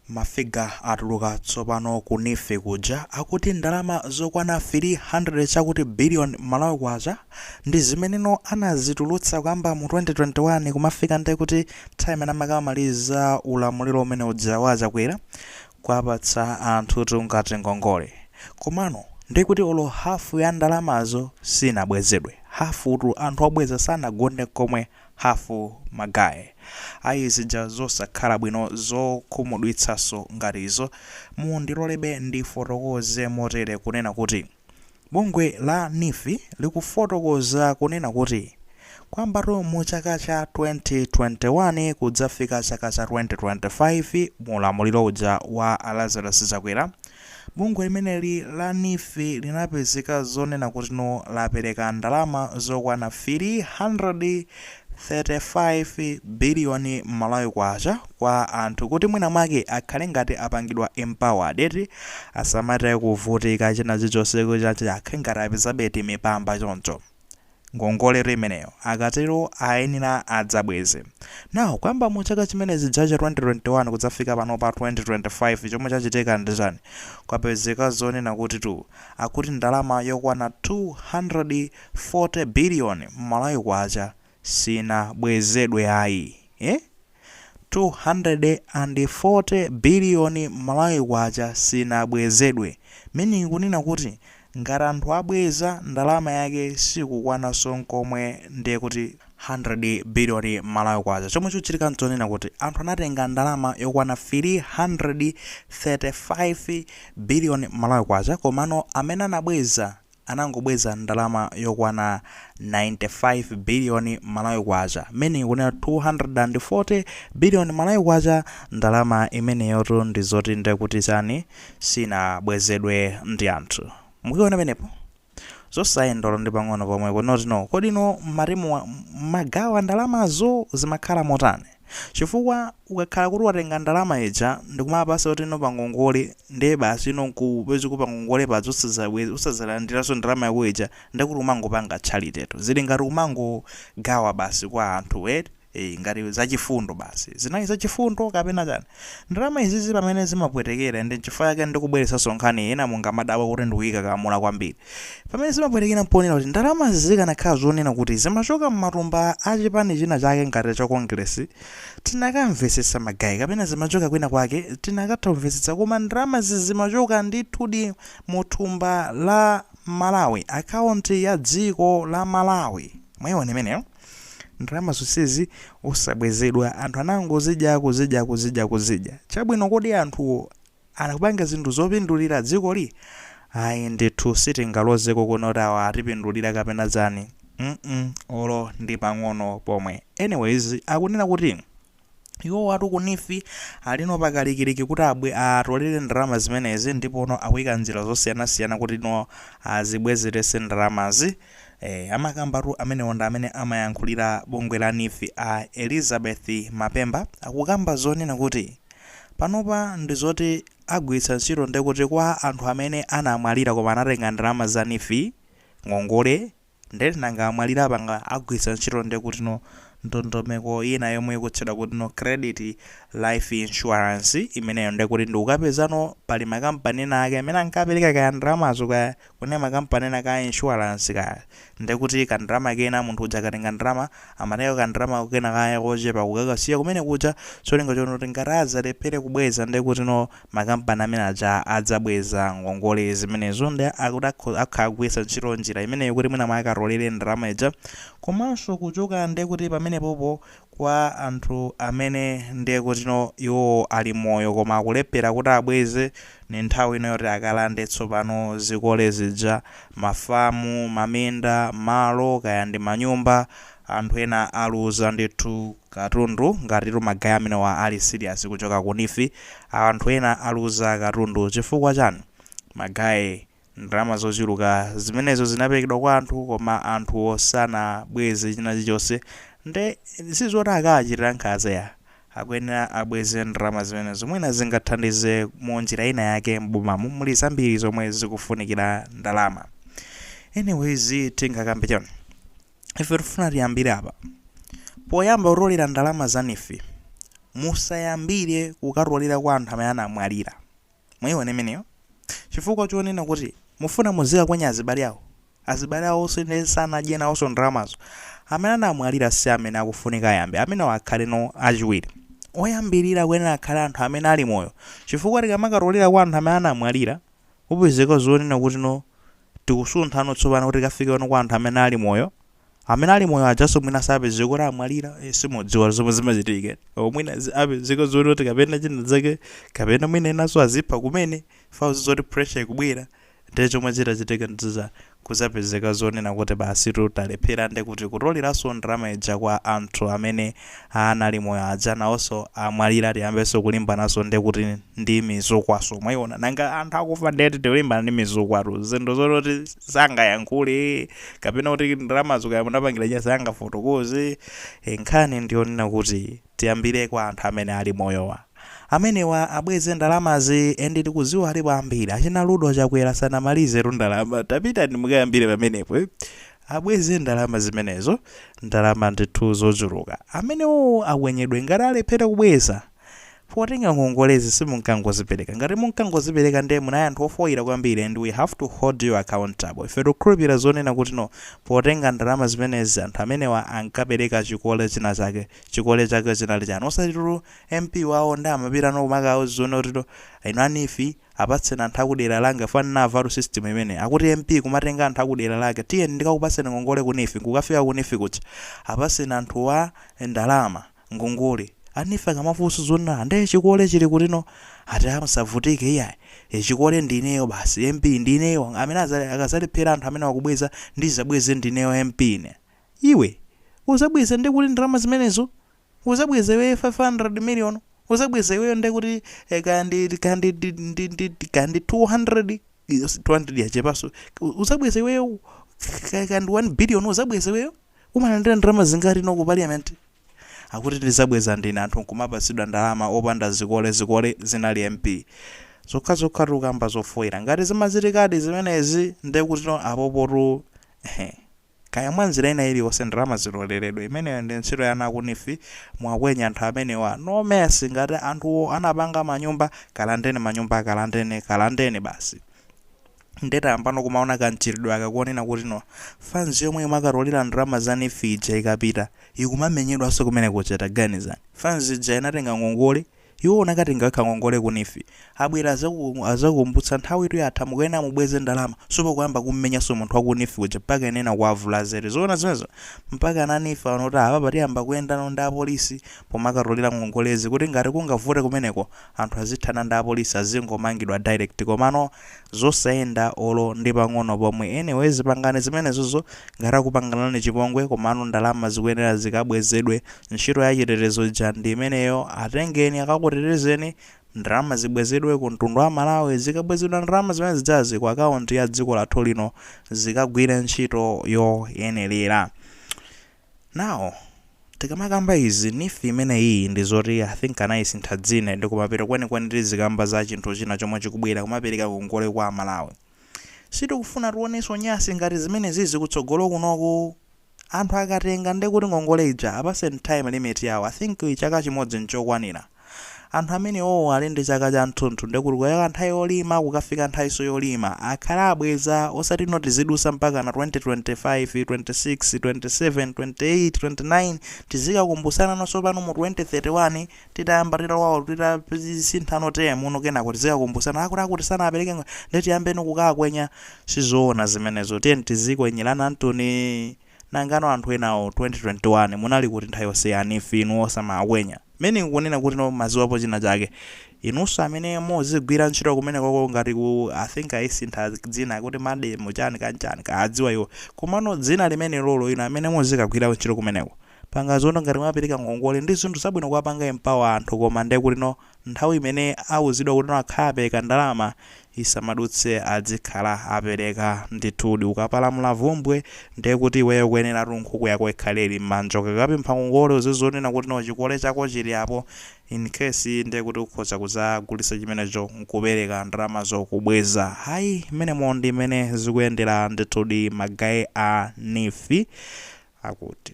Ma figure atuluka tsopano ku NEEF kuja, akuti ndalama zokwana 300 chakuti billion Malawi kwacha ndi zimeneno anazitulutsa kuyamba mu 2021 kumafika nde kuti nthawi imene amakamaliza ulamuliro umene uja wa Chakwera, kuwapatsa anthutu ngati ngongole. Komano ndiye kuti olo hafu ya ndalamazo sinabwezedwe. Hafutu, anthu obweza sanagunde nkomwe hafu magaye. Ayi, zija zosakhala bwino, zokhumudwitsanso ngati izo. Mundilolebe ndifotokoze motere kunena kuti bungwe la NEEF likufotokoza kunena kuti kuyambatu mu chaka cha 2021 kudzafika chaka cha 2025 mu ulamuliro uja wa Lazarus Chakwera, bungwe limeneli la NEEF linapezeka zonena kuti no lapereka ndalama zokwana 335 biliyoni Malawi kwacha kwa anthu kuti mwina mwake akhale ngati apangidwa empowered eti, asamate kuvutika china chilichonse kuchachi, akhale ngati apezabe timipamba choncho. Ngongole imeneyo akatero ayenera adzabweze. Now, kuyamba mu chaka chimene chija cha 2021 kudzafika pano pa 2025, chomwe chachitika ndi chani? Kwapezeka zonena kuti tu akuti ndalama yokwana 240 billion Malawi kwacha sinabwezedwe ayi, eh? 240 billion Malawi kwacha sinabwezedwe, meaning kunena kuti ngati anthu abweza, ndalama yake sikukwananso nkomwe ndiye kuti 100 billion Malawi kwacha. Chomwe chikuchitika nchonena kuti anthu anatenga ndalama yokwana 335 billion Malawi kwacha, komano amene anabweza anangobweza ndalama yokwana 95 billion Malawi kwacha, meaning kunena 240 billion Malawi kwacha ndalama imeneyotu ndi zoti ndekuti chani, sinabwezedwe ndi anthu. Mukuiona penepo, zosayenda ndi pang'ono pomwe kunoti no. Kodi no mmatimu magawa ndalamazo zimakhala motani? Chifukwa ukakhala kuti watenga ndalama ija ndikumapasa kuti no pangongole, ndiye basi ino nkupeza pangongole paja usazalandiranso ndalama yako ija, ndekuti umangopanga charity tu, zili ngati umangogawa basi kwa anthu eti. Ngati zachifundo basi, zinali zachifundo kapena chani? Ndalama izizi pamene zimapwetekera, ndi nchifukwa chake ndikubweretsanso nkhani ina, mungamadabwa kuti ndikuyika kamula kwambiri. Pamene zimapwetekera mponera kuti ndalama zikanakhala zonena kuti zimachoka m'matumba achipani china chake ngati cha Congress, tinakamvetsetsa magayi, kapena zimachoka kwina kwake, tinakatha kumvetsetsa. Koma ndalama zimachoka ndithudi muthumba la Malawi, akaunti ya dziko la Malawi. Mwayiona imeneyo? Ndalama zonsezi osabwezedwa, anthu anangozidya, kuzidya, kuzidya, kuzidya. Chabwino, kodi anthuwo anakupanga zinthu zopindulira dzikoli? Ayi ndithu, sitingalozeko kunoti awa atipindulira kapena chani, olo ndi pang'ono pomwe. Anyways, akunena kuti iwo watu ku NEEF alino pakalikiliki kuti abwe atolere ndalama zimenezi, ndipo no akuyika njira zosiyanasiyana kuti no azibwezerese ndalamazi. Amakambatu amenewo ndi amene amayankhulira bungwe la NEEF, a Elizabeth Mapemba, akukamba zonena kuti panopa ndi zoti agwiritsa ntchito ndekuti kwa anthu amene anamwalira koma anatenga ndalama za NEEF ngongole, ndeti nanga amwalira panga, agwiritsa ntchito ndekuti no ndondomeko ina yomwe ikutchedwa kuti no credit life insurance. Imeneyo ndekuti ndi ukapezano pali makampani ena ake amene ankapereka kaya ndalamazo, kaya kune makampani ena ka insurance kaya, ndekuti kandalama kena munthu uja akatenga ndalama amatenga kandalama kena kaya kochepa kukakasiya kumene kuja, cholinga choti ngati adzalephere kubweza, ndekuti no makampani amene aja adzabweza ngongole zimenezo. Ndi akuti akhala kugwiritsa ntchito njira imeneyo kuti mwina mwake atolere ndalama ija. Komanso kuchoka ndekuti pamenepopo kwa anthu amene ndiye kuti no iwo ali moyo koma akulephera kuti abweze, ni nthawi ino yoti akalande tsopano zikole zija, mafamu, maminda, malo, kaya ndi manyumba. Anthu ena aluza ndithu katundu ngatitu magayi amenewa ali serious kuchoka ku NEEF. Anthu ena aluza katundu chifukwa chani? Magayi, ndalama zochuluka zimenezo zinaperekedwa kwa anthu koma anthuwo sanabweze china chilichonse. Nde sizoti akachitira nkhanza ya, akuyenera abweze ndalama zimenezo, mwina zingathandize mu njira ina yake. M'bomamu muli zambiri zomwe zikufunikira ndalama. Anyways, tingakambe chani? Ife tifuna tiyambire apa. Poyamba kutolera ndalama za NEEF. Musayambire kukatolera kwa anthu amene anamwalira. Mwayiona imeneyo? Chifukwa chonena kuti mufuna muzikakwenya azibale awo. Azibale awonso ndiye sanadye nawonso ndalamazo. Amene anamwalira si amene akufunika ayambe. Amenewo akhale no achiwiri. Oyambirira akuyenera akhale anthu amene ali moyo. Chifukwa tikamakatolera kwa anthu amene anamwalira, kupezeka zonena kuti no tikusunthano tsopano kuti tikafike no kwa anthu amene ali moyo. Amene ali moyo ajanso mwina sapezeka kuti amwalira, simudziwa zomwe zimachitika. O mwina apezeka zoti kuti kapena china zake, kapena mwina enanso azipha kumene, fauzi zoti pressure ikubwera. Ndiye chomwe chitachitika ndiza kuzapezeka zonena kuti basi talephera ndi kuti kutoleranso ndalama ija kwa anthu amene anali moyo aja nawonso amwalira, tiyambenso kulimbananso ndi kuti ndi mizukwaso. Mwayiona nanga anthu akufa, ndeti tikulimbana ndi mizukwatu, zinthu zoti sangayankhule kapena kuti ndalamazo kaya munapangira chani sangafotokoze. Nkhani ndiyonena kuti tiyambire kwa anthu amene ali moyowa, amenewa abweze ndalamazi. And tikudziwa alipo ambiri achina Ludo Chakwera sanamalize tu ndalama. Tapita ndimukayambire pamenepo. Abweze ndalama zimenezo, ndalama ndithu zochuluka. Amenewo akwenyedwe ngati alephera kubweza. Potenga ngongolezi simunkangozipereka. Ngati munkangozipereka, ndiye munali anthu ofoyira kwambiri and we have to hold you accountable. Ife tikukhulupirira zonena kuti no, potenga ndalama zimenezi anthu amenewa ankapereka chikole china chake. Chikole chake chinali chani? Osati tulu MP wawo ndi amapita no kumakawo zone kuti to inu a NEEF, apatseni anthu akudera langa. Fanina avalu system imene akuti MP kumatenga anthu akudera lake, "Tiyeni ndikakupatseni ngongole ku NEEF." Nkukafika ku NEEF kuja, "Apatseni anthuwa ndalama, ngongole." A NEEF akamafunsa zonena, "Ndiye chikole chili kutino?" Ati, "Amusavutike iyayi, chikole ndineyo basi, MP ndineyo amene akazalephera anthu amene wakubweza, ndizabweze ndineyo MP ine." Iwe uzabweza ndi kuti ndalama zimenezo uzabweza iweyo 500 million, uzabweza iweyo ndi kuti kandi 200, 200 yachepaso, uzabweza iweyo kandi 1 billion, uzabweza iweyo. Umalandira ndalama zingati no ku parliament? Akuti ndizabweza ndine. Anthu nkumapatsidwa ndalama opanda zikole, zikole zinali MP zokhazokha. Tukamba zofoyera. Ngati zimachitikadi zimenezi, ndekuti no apopotu kaya mwa njira ina iliyonse ndalama ziloleredwe. Imeneyo ndi ntchito ya a ku NEEF. Mwakwenya anthu amenewa, no mercy. Ngati anthuwo anapanga manyumba, kalandeni manyumba, kalandeni, kalandeni basi. Ndetayambano kumaona kamchitidwe akakuonena kuti no fans yomwe imakatolera ndalama za NEEF ija ikapita ikumamenyedwanso kumene kuja. Taganizani, fans ija inatenga ngongole, iwo unakatenga wekha ngongole ku NEEF, abwera azakumbutsa nthawi itu yatha, mukuyenera mubweze ndalama, sopo kuyamba kummenyanso munthu waku NEEF kuja mpaka inena kuavula zere. Zoona zimenezo? Mpaka ana NEEF anoti apa tiyamba kuyendano ndi apolisi pomakatolera ngongolezi, kuti ngati kungavute kumeneko anthu azithana ndi apolisi, azingomangidwa direct. Komano zosayenda olo ndi pang'ono pomwe. Anyway, zipangani zimenezozo ngati akupanganani chipongwe, komano ndalama zikuyenera zikabwezedwe. Ntchito ya chitetezo ija ndi imeneyo, atengeni akakutetezeni. Ndalama zibwezedwe ku mtundu wa Malawi. Zikabwezedwa ndalama zimene zijazi ku akaunti ya dziko lathu lino, zikagwire ntchito yoyenerera. Now tikamakamba izi, NEEF imeneyi ndi zoti I think anayisintha dzina, ndi kumapeto kwenikweni tizikamba za chinthu china chomwe chikubwera kumapereka ngongole kwa Amalawi. Sitikufuna tionenso nyasi ngati zimene zizi kutsogolo kunoku. Anthu akatenga ndi kuti ngongole ija, apaseni time limit yawo. I think chaka chimodzi nchokwanira. Anthu amenewo ali ndi chaka cha mthunthu, ndikuti kuyaka nthawi yolima kukafika nthawiso yolima akhale abweza, osati noti zidusa mpaka na 2025, 26, 27, 28, 29, tizikakumbusana nonso pano mu 2031 titayamba titalowa titasinthano temuno, kenako tizikakumbusana akuti akuti sanapereke, ndetiyambeni kukakwenya. Sizoona zimenezo. Tiye tizikwenyerana mtuni. Nangano anthu enawo 2021 munali kuti nthawi yonse ya NEEF inu osamakwenya? Mene nkunena kuti no maziwapo china chake, inunso amene muzigwira ntchito kumene koko, ngati ku, I think ayisintha dzina kuti mademo chani kanchani kaadziwa iwo, komano dzina limene lolo, inu amene muzikagwira ntchito kumeneko, pangazono ngati mwapereka ngongole, ndi zinthu zabwino kuwapanga empower anthu, koma ndiye kuti no nthawi imene awuzidwa kuti no akhala apereka ndalama isamadutse, adzikhala apereka ndithudi. Ukapalamula vumbwe, ndiye kuti iweyo kuyenera nkhuku yako ikhale ili m'manja. Ukakapempha ngongole, uzizonena kuti no chikole chako chili apo, in case ndiye kuti ukhoza kuzagulitsa chimenecho nkupereka ndalamazo kubweza. Hayi, mmenemo ndi mmene zikuyendera ndithudi. Ma guys a NEEF akuti